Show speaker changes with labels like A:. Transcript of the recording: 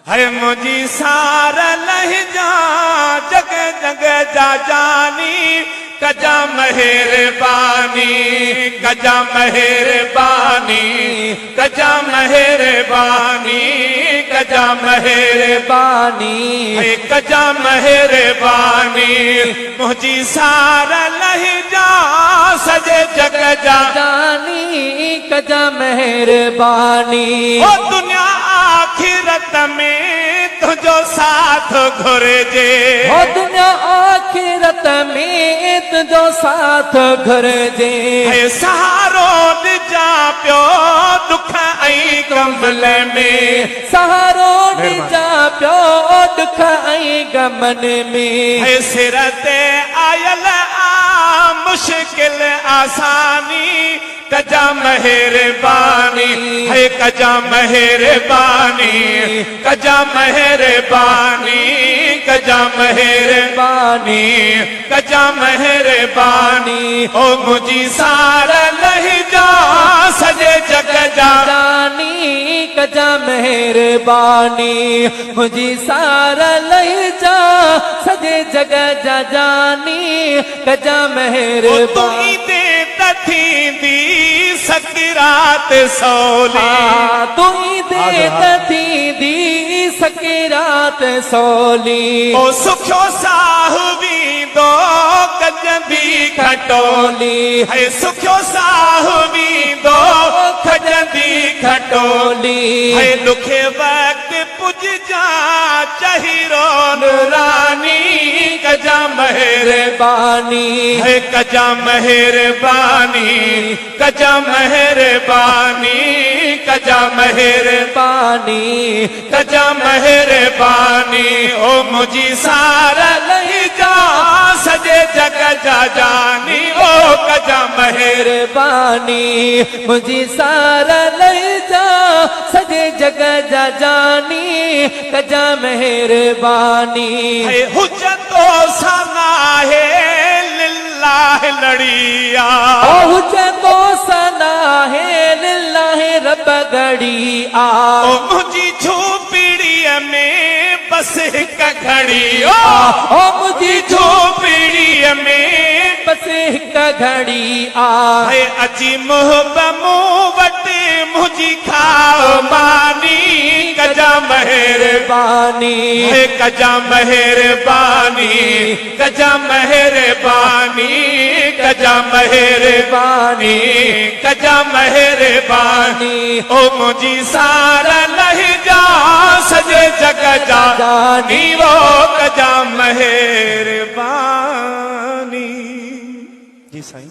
A: هي منهنجي سار لهجان جڳ جڳ جا جاني ڪجان مهرباني ڪجان مهرباني ڪجان مهرباني ڪجان مهرباني هي ڪجان مهرباني منهنجي سار لهجان سڄي جڳ جا
B: جاني ڪجان مهرباني.
A: او دنيا آخرت ۾ تنهنجو ساٿ گهرجي.
B: او دنيا آخرت ۾ تنهنجو ساٿ گهرجي.
A: هي سهارو ڏجان پيو ڏک ۽ غمن ۾.
B: سهارو ڏجان پيو ڏک ۽ غمن ۾.
A: هي سر تي آيل آ مشڪل آساني. ڪجان مهرباني هي ڪجان مهرباني ڪجان مهرباني ڪجان مهرباني ڪجان مهرباني او منهنجي سار لهجان سڄي جڳ جا
B: جاني ڪجان مهرباني منهنجي سار لهجان سڄي جڳ جا جاني ڪجان
A: او تون
B: مهرباني.
A: ايندين ته ٿيندي سڪرات سولي.
B: ها تون ايندين ته ٿيندي سڪرات سولي.
A: او سکيو ساهه ويندو کڄندي کٽولي. هي سکيو ساهه ويندو کڄندي کٽولي. هي ڏکي وقت پڄجان چهرو نوراني ڪجان مهرباني. هي ڪجان مهرباني ڪجان مهرباني ڪجان مهرباني ڪجان مهرباني او منهنجي سار لهجان سڄي جڳ جا جاني او ڪجان
B: مهرباني منهنجي سار لهجان سڄي جڳ جا جاني ڪجان مهرباني.
A: هي حجت توسان ناهي لله لڙي آ.
B: او حجت توسان ناهي لله رب گهڙي آ.
A: او منهنجي جهوپڙيء ۾ بس هڪ گهڙي او.
B: او منهنجي
A: جهوپڙيء ۾.
B: بس هڪ گهڙي آ.
A: هي اچي محب مون وٽ منهنجي کاء ماني ڪجان مهرباني. هي ڪجان مهرباني ڪجان مهرباني ڪجان مهرباني ڪجان مهرباني او منهنجي سار لهجان سڄي جڳ جا جاني او ڪجان مهرباني. جي سائين.